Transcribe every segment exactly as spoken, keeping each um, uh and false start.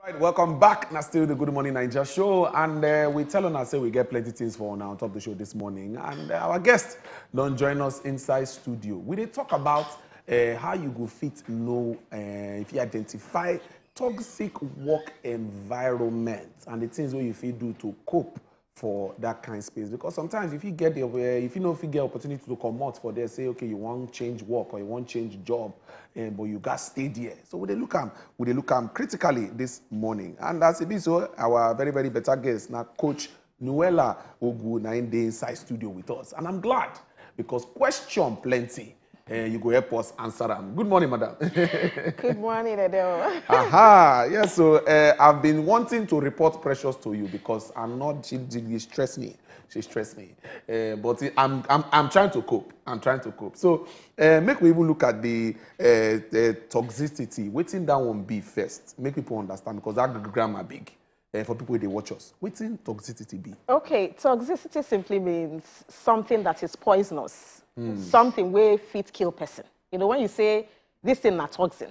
Right, welcome back. Now still the Good Morning Naija show, and uh, we tell una say we get plenty things for una on top the show this morning. And uh, our guest don join us inside studio. We dey talk about uh, how you go fit know uh, if you identify toxic work environment and the things wey you fit do to cope for that kind space, because sometimes if you get the uh, if you know if you get opportunity to comot for there, say okay, you wan change work or you wan change job, eh, but you gats stay there. So we dey look am, we dey look am critically this morning. And as e be so, our very, very better guest na Coach Noella Ogu na im dey inside studio with us, and I'm glad because question plenty. Eh, you go help us answer am. Good morning, madam. Good morning, Adele. Aha, yes. So uh, I've been wanting to report Precious to you because I'm not. She, she stress me. She stress me. Uh, but I'm, I'm I'm trying to cope. I'm trying to cope. So uh, make we even look at the uh, the toxicity. Wetin that one be first. Make people understand because that grammar big. Uh, for people wey dey watch us, wetin toxicity be? Okay, toxicity simply means something that is poisonous, something wey fit kill person. You know, when you say this thing na toxin,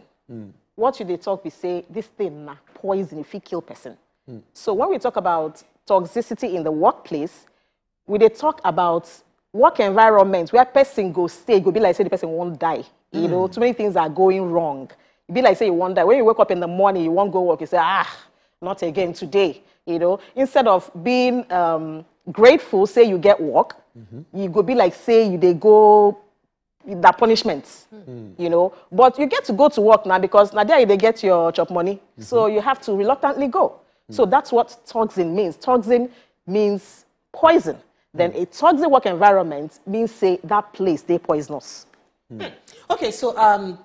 what you dey talk be say this thing na poison, e fit kill person. So when we talk about toxicity in the workplace, we dey talk about work environment where person go stay, go be like say the person wan die. You know, too many things are going wrong. E be like say you wan die. When you wake up in the morning, you wan go work, you say, ah, not again today. You know, instead of being um, grateful, say you get work, you go be like say you dey go that punishment. You know, but you get to go to work now because na there you dey get your chop money. So you have to reluctantly go. So that's what toxin means. Toxin means poison. Then a toxic work environment means say that place dey poisonous. Okay, so um,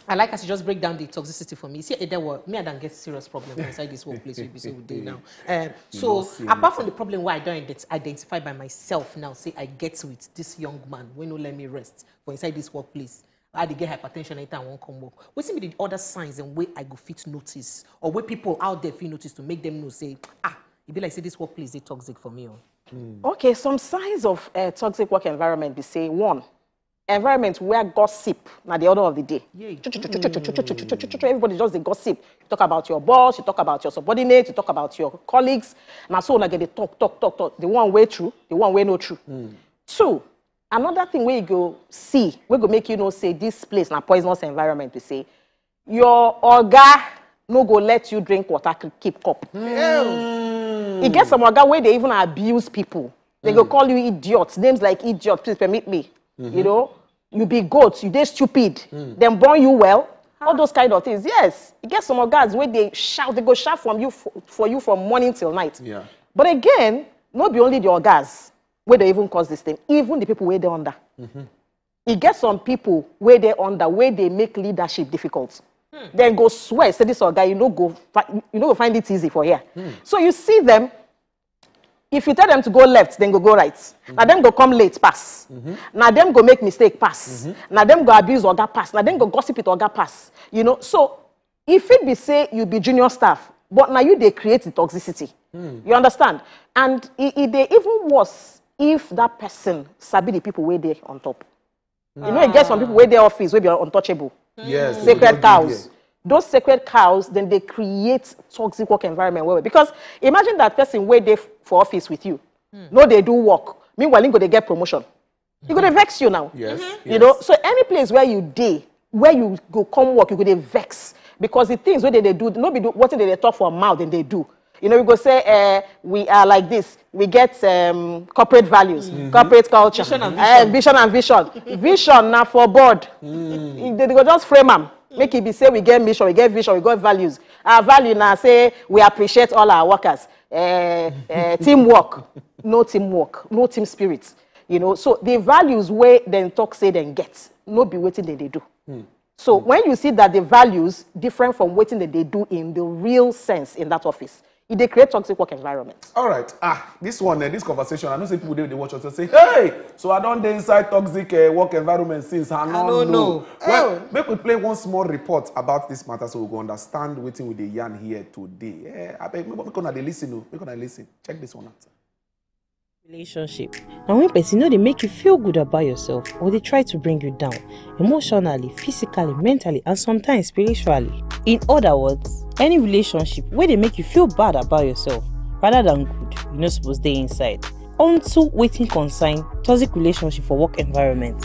I like as you just break down the toxicity for me. See, Edewo, me and Dan get serious problem for inside this workplace we be say we dey now. Um, so see apart from the problem where I don't ident- identify by myself now, say I get with this young man wey no let me rest for inside this workplace. I dey get hypertension anytime I wan come work. Wetin be the other signs and wey I go fit notice or wey people out there fit notice to make them know say ah, e be like say this workplace dey toxic for me o. Okay, some signs of uh, toxic work environment be say one, environment where gossip na the order of the day. Yay. Everybody just dey gossip. You talk about your boss, you talk about your subordinate, you talk about your colleagues. Na so una get dey talk, talk, talk, talk. The one wey true, the one wey no true. Two, another thing wey you go see, wey go make you know say this place na poisonous environment be say your oga no go let you drink water k- keep cup. E get some oga wey dey even abuse people. They go call you idiot, names like idiot, please permit me. You know, you be goat, you dey stupid. Dem born you well. All those kind of things. Yes, e get some ogas wey dey shout, they go shout from you for, for you from morning till night. Yeah. But again, no be only the ogas wey dey even cause this thing, even the people wey dey under. E get some people wey dey under wey dey make leadership difficult. Dem go swear say this oga, you no go fi- you no go find it easy for here. So you see them, if you tell them to go left, then go go right. Na them go come late pass. Na them go make mistake pass. Na them go abuse oga pass. Na them go gossip with oga pass. You know, so e fit be say you be junior staff, but na you dey create the toxicity. You understand? And e e dey even worse if that person sabi the people wey dey on top. You know, e get some people wey dey office wey be untouchable. Yes. Sacred we don cows. dey Those sacred cows, then they create toxic work environment well, well. Because imagine that person wey dey f- for office with you, no dey do work. Meanwhile, he go dey get promotion. He go dey vex you now. Yes. You know, so any place where you dey, where you go come work, you go dey vex because the things wey they dey do, no be do, wetin they dey talk for mouth, then they do. You know, we go say, uh, we are like this. We get um, corporate values, corporate culture, Vision and uh, vision and vision. Vision na for board. They, they go just frame am. Make it be say we get mission, we get vision, we get values. Our value na say we appreciate all our workers. Uh, uh, teamwork, no teamwork, no team spirit. You know, so the values wey dem talk say dem get, no be wetin dem dey do. So when you see that the values different from wetin dem dey do in the real sense in that office, e dey create toxic work environment. All right. Ah, this one, uh, this conversation, I know say people dey dey watch us and say, hey, so I don dey inside toxic uh, work environment since I no no know. know. Well, make we play one small report about this matter so we go understand wetin we dey yarn here today. Eh, abeg, make make una dey listen o, make una listen. Check this one out. Relationship. Now, when person know they make you feel good about yourself or they try to bring you down emotionally, physically, mentally, and sometimes spiritually. In other words, any relationship where they make you feel bad about yourself rather than good, you know, suppose they inside. Onto waiting concern toxic relationship for work environment.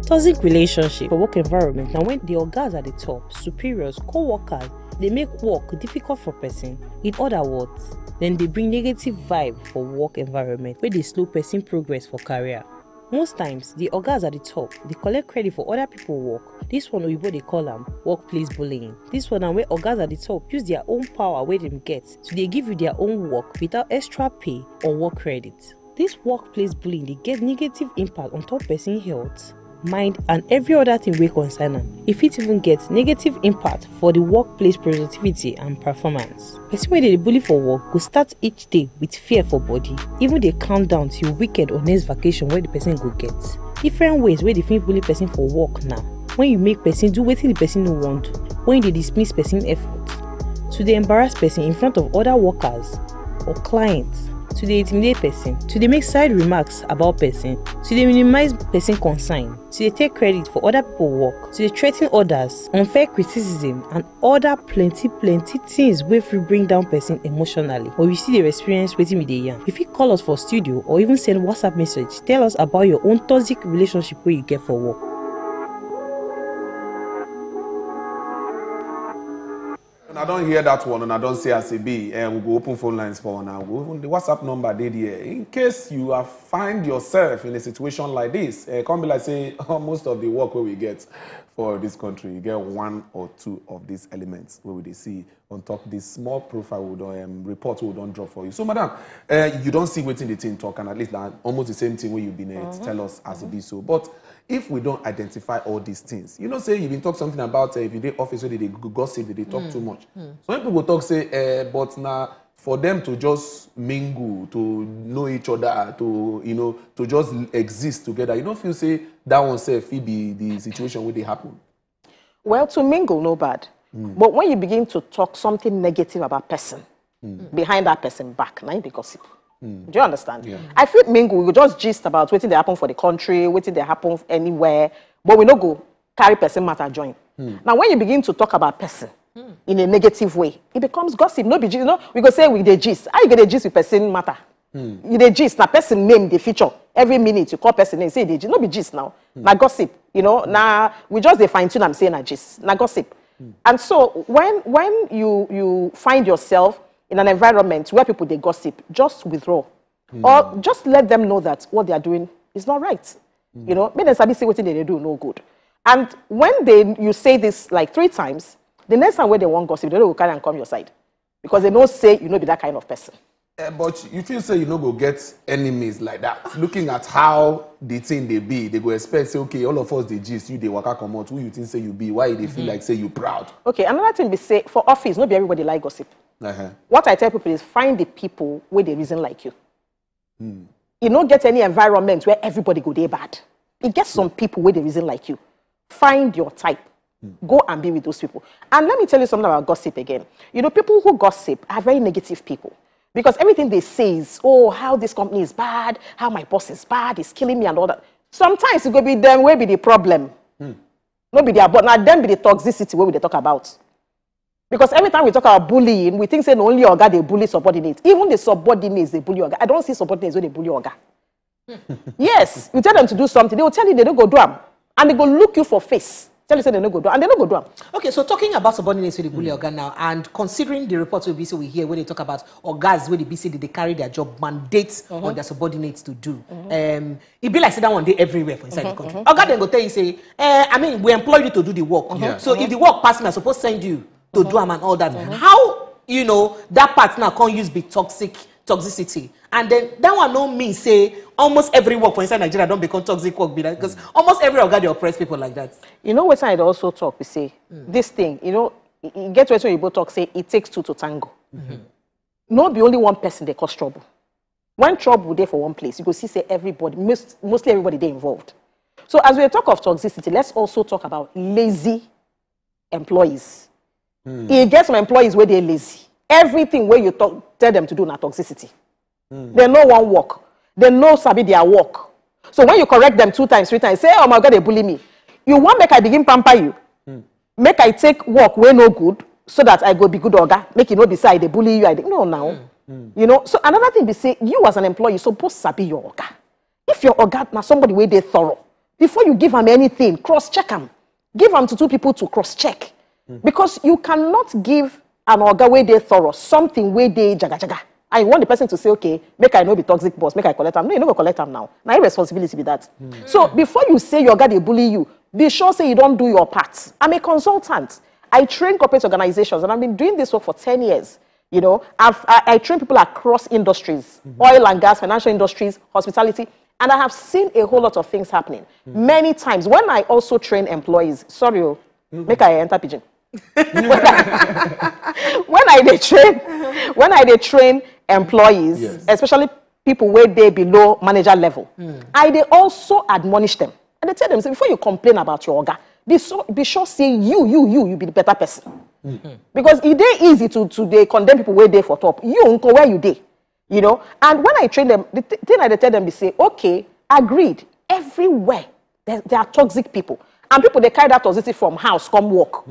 Toxic relationship for work environment now when the organs at the top, superiors, co-workers, they make work difficult for person. In other words, then they bring negative vibe for work environment where they slow person progress for career. Most times, the organs at the top, they collect credit for other people work. This one Oyibo they call them workplace bullying. This one and where organs at the top use their own power where them get, so they give you their own work without extra pay or work credit. This workplace bullying they get negative impact on top person health, mind, and every other thing we concern am. If it even get negative impact for the workplace productivity and performance. Person wey dey bully for work go start each day with fear for body, even dey count down till weekend or next vacation wey the person go get. Different ways wey dey fit bully person for work na when you make person do wetin the person no wan do, when you dey dismiss person effort, to dey embarrass person in front of other workers or clients, to dey intimidate person, to dey make side remarks about person, to dey minimize person concern, to dey take credit for other people work, to dey threaten others, unfair criticism, and other plenty plenty things wey fit bring down person emotionally. Or you still dey experience wetin we dey yarn, you fit call us for studio or even send WhatsApp message, tell us about your own toxic relationship wey you get for work. And I don't hear that one, and I don't see as it be. Uh, we go open phone lines for now. We go open the WhatsApp number dey there. In case you have find yourself in a situation like this, uh, come be like say most of the work wey we get for this country, you get one or two of these elements wey we dey see on top this small profile we don um, report wey we don drop for you. So, madam, uh, you don see wetin the thing talk, and at least na almost the same thing wey you been uh, tell us as e be so. But if we don identify all these things, you know say you been talk something about uh, if you dey office wey dey dey go- gossip, dey dey talk too much. Some people go talk say, uh, but na for them to just mingle, to know each other, to you know, to just exist together. You don't feel say that one sef fit be the situation wey dey happen. Well, to mingle, no bad. But when you begin to talk something negative about person behind that person back, now you be gossip. Do you understand? I feel mingle, we go just gist about wetin dey happen for the country, wetin dey happen anywhere, but we no go carry person matter join. Now, when you begin to talk about person in a negative way, it becomes gossip. No be gist, no, we go say we dey gist. How you go dey gist with person matter? You dey gist, na person name dey feature. Every minute you call person name, say you dey gist. No be gist now. Na gossip, you know. Na we just dey fine tune am say na gist, na gossip. And so when when you you find yourself in an environment where people dey gossip, just withdraw, or just let them know that what they are doing is not right. You know, make them sabi say wetin they dey do no good. And when they you say this like three times, the next time when they wan gossip, they no go carry am come your side because they know say you no be that kind of person. Eh, but you feel say you no go get enemies like that. Looking at how the thing dey be, they go expect say, okay, all of us dey gist, you dey waka comot. Who you think say you be? Why you dey feel like say you proud? Okay, another thing be say for office, no be everybody like gossip. Uh-huh. What I tell people is find the people wey dey reason like you. E no get any environment where everybody go dey bad. E get some people wey dey reason like you. Find your type. Go and be with those people. And let me tell you something about gossip again. You know, people who gossip are very negative people because everything they say is, oh, how this company is bad, how my boss is bad, is killing me and all that. Sometimes it go be them wey be the problem. No be their, but now them be the toxicity wey we dey talk about. Because every time we talk about bullying, we think say na only oga dey bully subordinate. Even the subordinates dey bully oga. I don see subordinates wey dey bully oga. Yes, you tell them to do something, they will tell you they no go do am, and they go look you for face, tell you say they no go do am, and they no go do am. Okay, so talking about subordinates wey dey bully oga now, and considering the reports wey be say we hear wey dey talk about ogas wey dey be say they dey carry their job mandate on their subordinates to do, um, e be like say that one dey everywhere for inside the country. Oga dem go tell you say, eh, I mean, we employ you to do the work. Yeah. So if the work pass me, I suppose send you to do am and all that. How, you know, that part now come use be toxic, toxicity. And then that one no mean say almost every work for inside Nigeria don become toxic work be that, because almost every oga dey oppress people like that. You know wetin I dey also talk be say this thing, you know, e e get wetin oyibo talk say it takes two to tango. No be only one person dey cause trouble. When trouble dey for one place, you go see say everybody, most, mostly everybody dey involved. So as we talk of toxicity, let's also talk about lazy employees. E get some employees wey dey lazy. Everything wey you talk, tell them to do na toxicity. They no wan work. They no sabi their work. So when you correct them two times, three times, say, "Oh my God, they bully me." You want make I begin pamper you? Make I take work wey no good so that I go be good oga? Make e no be say I dey bully you. I dey, no, now. You know. So another thing be say, you as an employee suppose sabi your oga. If your oga na somebody wey dey thorough, before you give am anything, cross check am. Give am to two people to cross check, because you cannot give an oga wey dey thorough something wey dey jaga jaga, and you want the person to say, "Okay, make I no be toxic boss, make I collect am." No, you no go collect am now. Na your responsibility be that. So before you say your oga dey bully you, be sure say you don do your part. I'm a consultant. I train corporate organizations, and I've been doing this work for ten years. You know, I've, I, I train people across industries, oil and gas, financial industries, hospitality, and I have seen a whole lot of things happening. Many times, when I also train employees, sorry, oh, make I enter pidgin. When I dey train, when I dey train employees, Yes. especially people wey dey below manager level, I dey also admonish them. I dey tell them say, before you complain about your oga, be so, be sure say you, you, you, you be the better person. Because e dey easy to, to dey condemn people wey dey for top. You, nko, where you dey? You know. And when I train them, the th- thing I dey tell them be say, "Okay, agreed. Everywhere there, there are toxic people, and people dey carry that toxicity from house come work."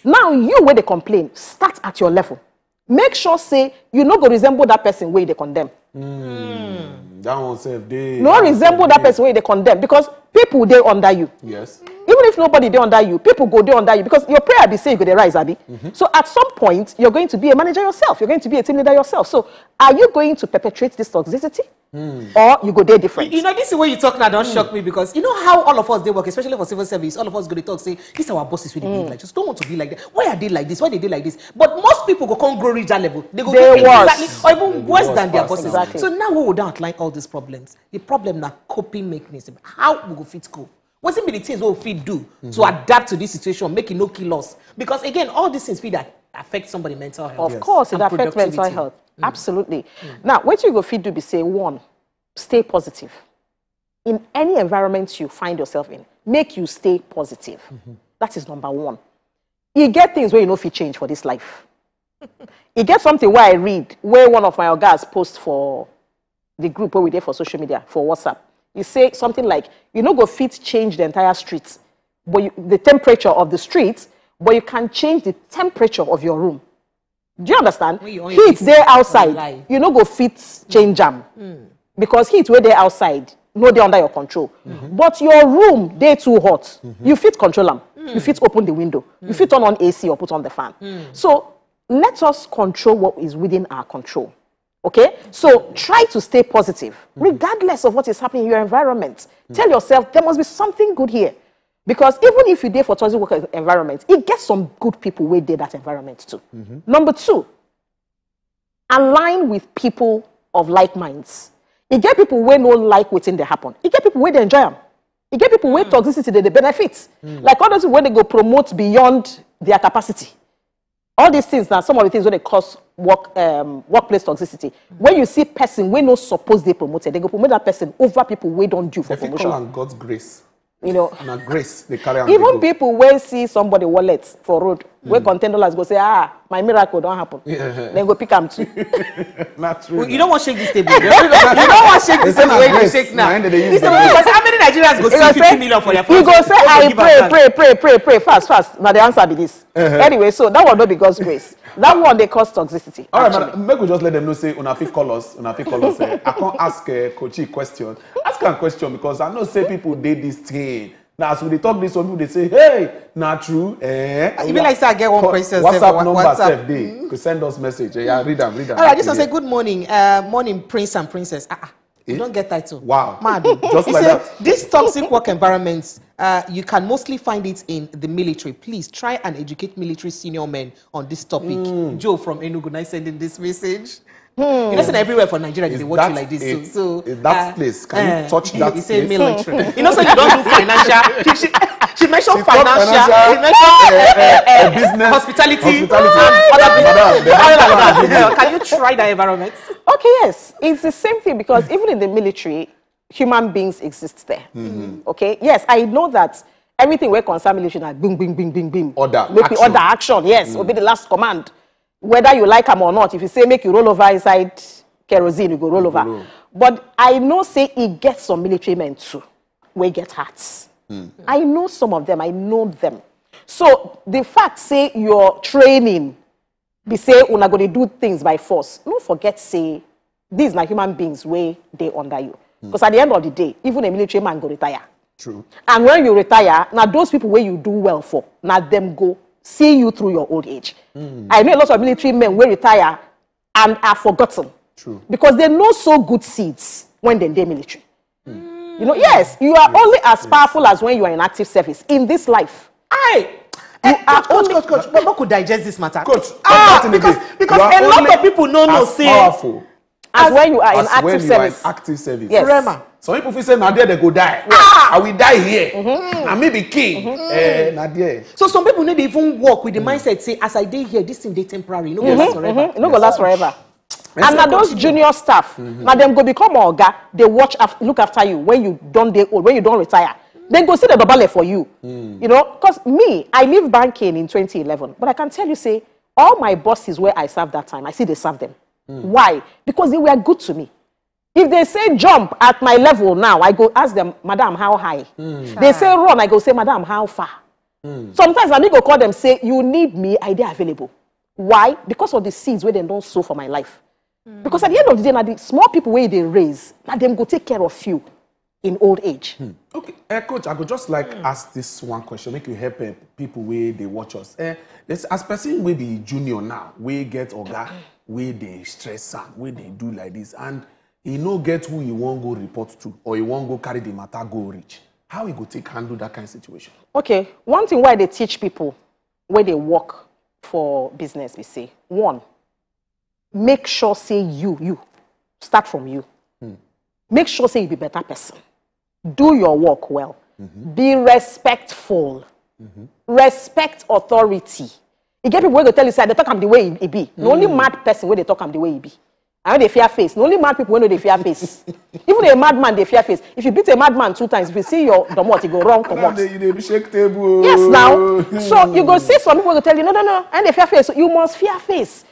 Now you wey dey complain, start at your level. Make sure say you no go resemble that person wey you dey condemn. That one sef dey. No resemble that person wey you dey condemn, because people dey under you. Yes. Even if nobody dey under you, people go dey under you, because your prayer be say you go dey rise, abi. So at some point, you're going to be a manager yourself. You're going to be a team leader yourself. So are you going to perpetuate this toxicity, or you go dey different? You know, this is where you talk now don't shock me, because you know how all of us dey work, especially for civil service. All of us go dey talk say, "This our bosses wey dey behave like, just don't want to be like that. Why are they like this? Why they dey like this?" But most people go come grow reach that level. They go They get worse. Exactly, or even worse Worse than their pass bosses. now. Exactly. So now we will down outline all these problems. The problem na coping mechanism. How we go fit cope? Wetin be the things we fit do to adapt to this situation, make it no kill us? Because again, all these things fit that affect somebody mental health. Of course, it and affects mental productivity. Health. Absolutely. Now, what you go fit do be say, one, stay positive. In any environment you find yourself in, make you stay positive. That is number one. You get things where you know fit change for this life. You get something where I read, where one of my guys post for the group where we there for social media, for WhatsApp. You say something like, "You no go fit change the entire street, but you, the temperature of the street, but you can change the temperature of your room." Do you understand? When you on Heat your there A C, outside, lie. You no go fit change am, because heat where they outside, no dey under your control. But your room dey too hot. You fit control am. You fit open the window. You fit turn on A C or put on the fan. So let us control what is within our control. Okay? So try to stay positive, regardless of what is happening in your environment. Tell yourself, "There must be something good here." Because even if you dey for toxic work environment, it gets some good people wey dey that environment too. Number two, align with people of like minds. E get people wey no like wetin dey happen. E get people wey dey enjoy am. E get people wey toxicity dey dey benefit. Like all those people wey dey go promote beyond their capacity. All these things na some of the things wey dey cause work, um, workplace toxicity. When you see person wey no suppose dey promoted, they go promote that person over people wey don due for They fit promotion. Call am God's grace. You know, Na grace they carry am. even Dey go. People wey see somebody wallet for road, wey contain dollars, go say, "Ah, my miracle don happen." Then go pick am too. Not true. Well, you don't want to shake this table. You don't want to shake this They say table na where you grace. Shake Na now. end they use This the table, grace. Because how many Nigerians go You see go fifty say, million for their you phone? Go say, Don't "I give pray, am that. Pray, pray, pray, pray, fast, fast." Now the answer be this. Anyway, so that one no be God's grace. That one dey cause toxicity. All right, Actually. Madam, make we just let them know say una fit call us, una fit call us. Eh. I can't ask uh, Kochi question. Ask a question because I know say people dey this thing. Now as we dey talk this, some people dey say, "Hey, na true." Eh. E be like say I get one Call- question WhatsApp sef for number WhatsApp. Sef dey. Go send us message. Eh, yeah, read am, read am. All right, this one Yeah. Say, "Good morning, uh, morning, Prince and Princess." Ah, ah. You Eh? Don't get title. Wow. Mad. Oh. Just He like said, that. This toxic work environment, uh, you can mostly find it in the military. Please try and educate military senior men on this topic. Joe from Enugu now sending this message. You know, say everywhere for Nigeria, they Is watch you that like this. it? So, so Is that uh, place? Can you uh, touch that He say place? military. You know, so you don't do financial. She, she, she mentioned She talk financial. financial, She mentioned eh, uh, eh, uh, eh, business, hospitality, hospitality. And other Madam, business. they don't Oil and tell gas. us. Uh, Can you try that environment? Okay, yes, it's the same thing because even in the military, human beings exist there. Okay, yes, I know that everything wey concern military na bing, bing, bing, bing, bing. Order, Make we action. Order, action, yes, will be the last command. Whether you like am or not, if you say make you roll over inside kerosene, you go roll over. But I know say e get some military men too wey get hearts. I know some of them, I know them. So the fact say your training be say una go dey do things by force, no forget say these na human beings wey dey under you. Because at the end of the day, even a military man go retire. True. And when you retire, na those people wey you do well for, na them go see you through your old age. I know a lot of military men wey retire and are forgotten. True. Because they know so good seeds when they dey military. You know, yes, you are only as powerful as when you are in active service in this life. Aye. You Eh, are coach, coach, only coach, coach, but make we digest this matter. Coach, Ah, talk that thing because again. because You are a lot only of people no know as say powerful as when you are in as active when you are in service. Active service. Yes. Rema. Some people feel say na there they go die. Ah, I will die here. I may be king. Eh, na there. So some people need to even work with the mindset say as I dey here, this thing dey temporary. No go last forever. Mm-hmm. No go last forever. And na those junior staff, na them go become oga. They watch af- look after you when you don't dey old, when you don't retire. Then go see the dobale for you. You know, because me, I leave banking in twenty eleven, but I can tell you say all my bosses where I served that time, I see they serve them. Why? Because they were good to me. If they say jump at my level now, I go ask them, "Madam, how high?" They say run, I go say, "Madam, how far?" Sometimes I need go call them, say, "You need me, I dey available." Why? Because of the seeds where they don't sow for my life. Because at the end of the day, now the small people where they raise, now them go take care of you in old age. Okay, uh, coach, I go just like ask this one question, make you help uh, people where they watch us. Uh, this as person will be junior now, we get oga, where they stress am, where they do like this, and he no get who he won't go report to, or he won't go carry the matter go reach. How he go take handle that kind of situation? Okay, one thing why they teach people where they work for business, we say one, make sure say you you start from you. Make sure say you be better person. Do your work well. Be respectful. Respect authority. You get people wey go tell you say they talk am the way e be. The only mad person wey they talk am the way e be. I know they fear face. The only mad people wey no dey fear face. Even a madman dey fear face. If you beat a madman two times, if you see your domot, you go run Now comot. they, they shake table. Yes, now. So you go see some people go tell you, "No, no, no, and they fear face." So you must fear face.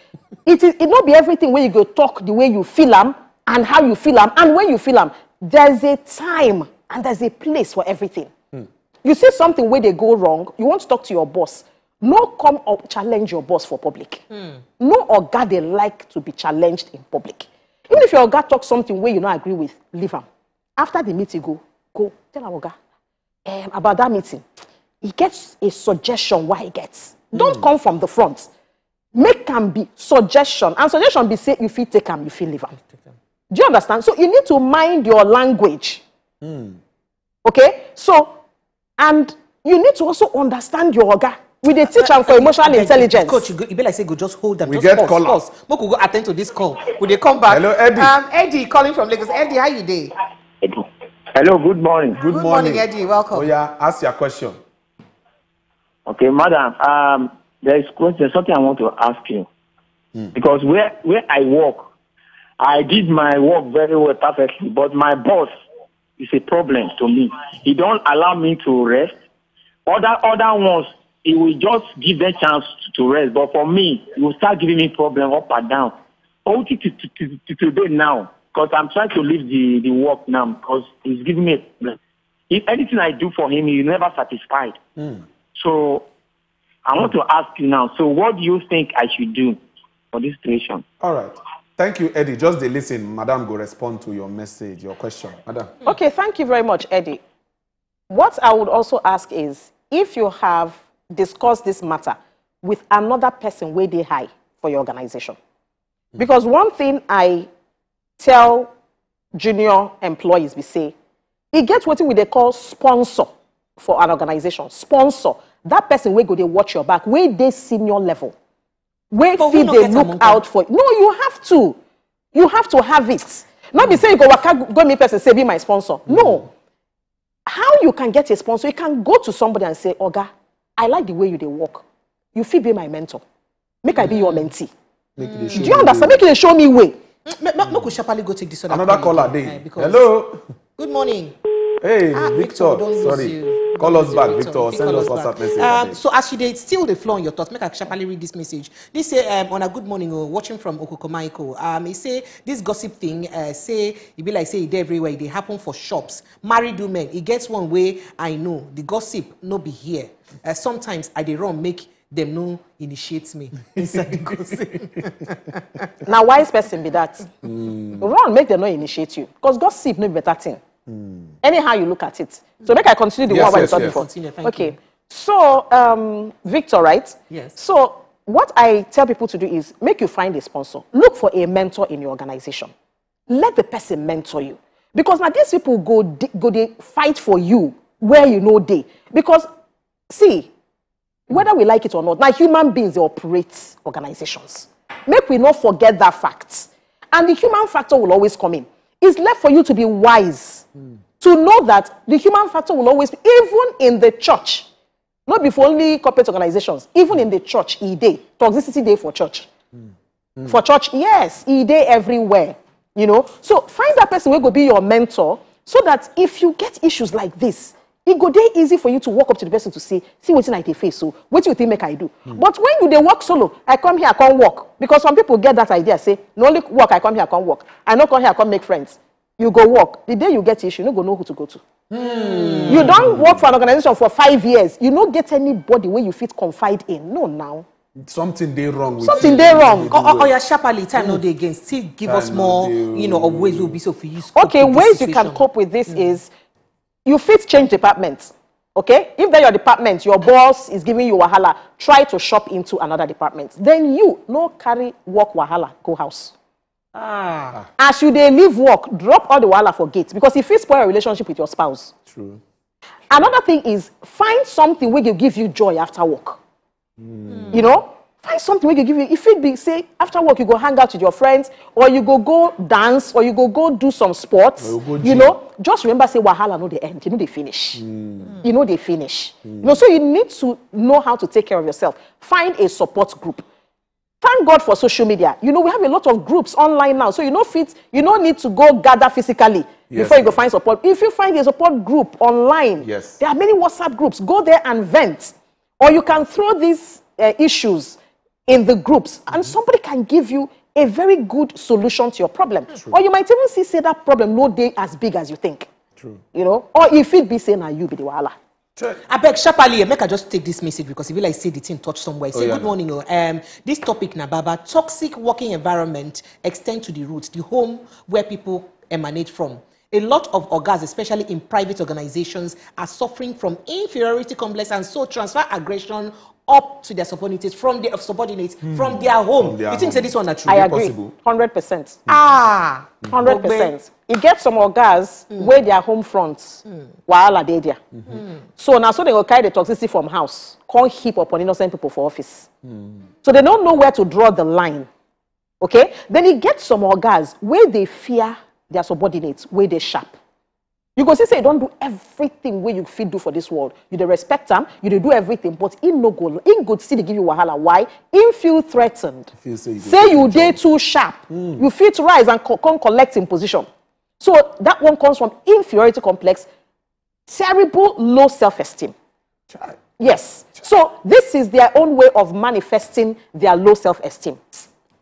It is it not be everything where you go talk the way you feel am and how you feel am and when you feel am. There's a time and there's a place for everything. You see something where they go wrong, you want to talk to your boss. No come up challenge your boss for public. No oga they like to be challenged in public. Even if your oga talk something where you not agree with, leave am. After the meeting, go go tell am, "Oga, um, about that meeting, he gets a suggestion why he gets. Don't come from the front. Make am be suggestion, and suggestion be say you fit take am, you fit leave am." Do you understand? So you need to mind your language. Okay, so and you need to also understand your oga. We dey teach am for emotional intelligence. Coach, you, go, you be like say go just hold them. We Just get pause, caller. Pause. Make we go attend to this call. We dey come back. Hello, Eddie. Um, Eddie calling from Lagos. Eddie, how you dey? Hello, good morning. Good, Good morning. Morning, Eddie. Welcome. Oh yeah, ask your question. Okay, madam. Um, there is question, something I want to ask you. Because where where I work, I did my work very well, perfectly. But my boss is a problem to me. He don't allow me to rest. Other other ones, he will just give them chance to rest. But for me, he will start giving me problem up and down. Only to, to, to, to today now, because I'm trying to leave the, the work now, because he's giving me a problem. If anything I do for him, he's never satisfied. So I want to ask you now. So what do you think I should do for this situation? All right. Thank you, Eddie. Just dey listen. Madam go respond to your message, your question. Madam. Okay, thank you very much, Eddie. What I would also ask is if you have discussed this matter with another person where they high for your organization. Because one thing I tell junior employees, we say, e get wetin we dey call sponsor for an organization. Sponsor, that person wey go dey watch your back, wey dey senior level, wey But we fit no dey get look am, out for. No, you have to. You have to have it. Not be say you go waka go meet person say be my sponsor. No. How you can get a sponsor? You can go to somebody and say, "Oga, I like the way you dey work. You fit be my mentor. Make I be your mentee." Make they show Do me you understand? Make you dey show me way. Make, make, make we sharply go take this other Another call caller again, dey. Eh, because Hello. Good morning. Hey, Ah, Victor. Victor, don't lose Sorry. You. Call us back, Victor, or send us WhatsApp message. Um, so as you dey still the flow on your thoughts, make I sharply read this message. This say, um, on a good morning, oh, watching from Okokomaiko. Um, he say this gossip thing, uh, say e be like say e dey everywhere. E dey happen for shops. Married women, e get one way I know. The gossip no be here. Uh, sometimes I dey run make them no initiate me inside the gossip. Now, wise person be that. Mm. Run make them no initiate you, because gossip no be better thing. Mm. Anyhow you look at it. So make I continue the yes, one yes, yes. Before. Continue, okay. You. So, um, Victor, right? Yes. So what I tell people to do is make you find a sponsor. Look for a mentor in your organization. Let the person mentor you. Because now these people go go they fight for you where you know they. Because see, whether we like it or not, now human beings they operate organizations. Make we not forget that fact. And the human factor will always come in. It's left for you to be wise, mm, to know that the human factor will always, even in the church, not be for only corporate organizations, even in the church, e dey. Toxicity dey for church. Mm. Mm. For church, yes, e dey everywhere. You know, so find that person who go be your mentor, so that if you get issues like this, it go dey easy for you to walk up to the person to say, see what I dey face, so what do you think make I do? Mm. But when you dey work solo, I come here, I come work. Because some people get that idea, say, no only work, I come here, I come work. I no come here, I come make friends. You go work. The day you get issue, you no go know who to go to. Mm. You don't work for an organization for five years. You no get anybody where you fit confide in. No, now. Something dey wrong with something dey wrong. Oh, oh, yeah, sharply, time no dey again. Still give us more, you know, of ways we'll be so for you. Okay, ways you can cope with this is you fit change department. Okay, if that your department, your boss is giving you wahala, try to shop into another department. Then you no carry work wahala go house. Ah. As you dey leave work, drop all the wahala for gate, because if it spoil your relationship with your spouse. True. Another thing is find something wey go give you joy after work. Mm. You know, find something wey go give you. If it be say after work you go hang out with your friends, or you go go dance, or you go go do some sports. You, you know, just remember say wahala no dey end, you no dey finish. Mm. You no dey finish. Mm. You know, so you need to know how to take care of yourself. Find a support group. Thank God for social media. You know, we have a lot of groups online now. So you know fit, you no need to go gather physically yes, before you go find support. If you find a support group online, yes, there are many WhatsApp groups. Go there and vent. Or you can throw these uh, issues in the groups, and mm-hmm, somebody can give you a very good solution to your problem. True. Or you might even see say that problem no dey as big as you think. True. You know, or if it be say na you be the wahala. Abeg, sharply, make I just take this message because e be like say the thing touch somewhere. Say, oh, yeah, good morning. Oh, um, this topic na baba, toxic working environment extend to the roots, the home where people emanate from. A lot of ogas, especially in private organizations, are suffering from inferiority complex and so transfer aggression up to their subordinates from their subordinates mm, from their home. From their you think home. Say this one na true? I agree, possible. Hundred percent. Ah, hundred percent. E get some ogas mm, wey their home front mm, wahala dey there. Mm-hmm. Mm. So na so they go carry the toxicity from house, come heap upon innocent people for office. Mm. So they don't know where to draw the line. Okay? Then e get some ogas wey dey fear their subordinates, wey dey sharp. You go see say you don do everything wey you fit do for this world. You dey respect am, you dey do everything, but he no go, he go still dey give you wahala. Why? He feel threatened. Feel say you say you dey too sharp. Mm. You fit rise and co come collect him position. So that one comes from inferiority complex, terrible low self-esteem. Yes. So this is their own way of manifesting their low self-esteem.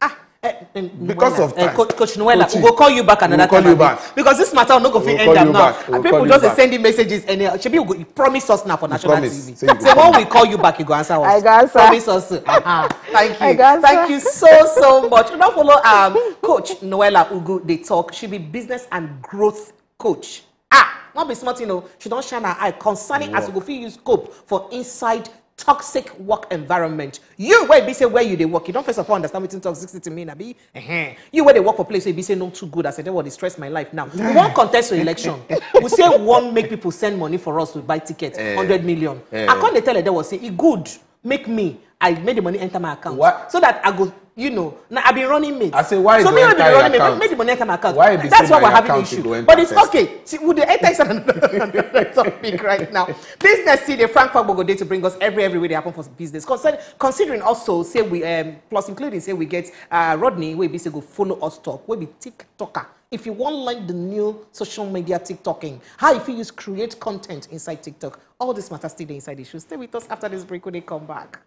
Ah, eh, eh, because Noella, of eh, time. Coach, Coach Noella, we go call you back another time. We'll call you back. Because this matter no go fit end up now. People just sending messages and uh, Shebi, you promise us now for national T V. Say when we call you back, you go answer us. I go answer. Promise us. Uh-huh. Thank you. Thank you so, so much. Now follow um, Coach Noella Ugu. They talk. She be business and growth coach. Ah, not be smart, you know. She don't shine her eye concerning as you go fit use scope for inside toxic work environment. You where be say where you dey work, you don't first of all understand what toxicity mean, abi? Uh-huh. You where they work for place, so you be say no too good. I said, what stress my life now. We won't contest the election. We say we won't make people send money for us to buy tickets, eh, hundred million. Eh. I can't tell her that was say it good. Make me, I made the money enter my account. What? So that I go, you know, now I've been running mate. I say, why so me I be running mate, make the money enter my account. Why that's why we're having issue. But it's okay. See, would the enter inside another topic right now? Business see the Frank Fagbogo day to bring us every every way they happen for business. Consider, considering also say we um, plus including say we get uh, Rodney, we be say go follow us talk, we be TikToker. If you wan learn the new social media TikToking, how you fit use create content inside TikTok, all this matter still dey inside the show. Stay with us after this break when they come back.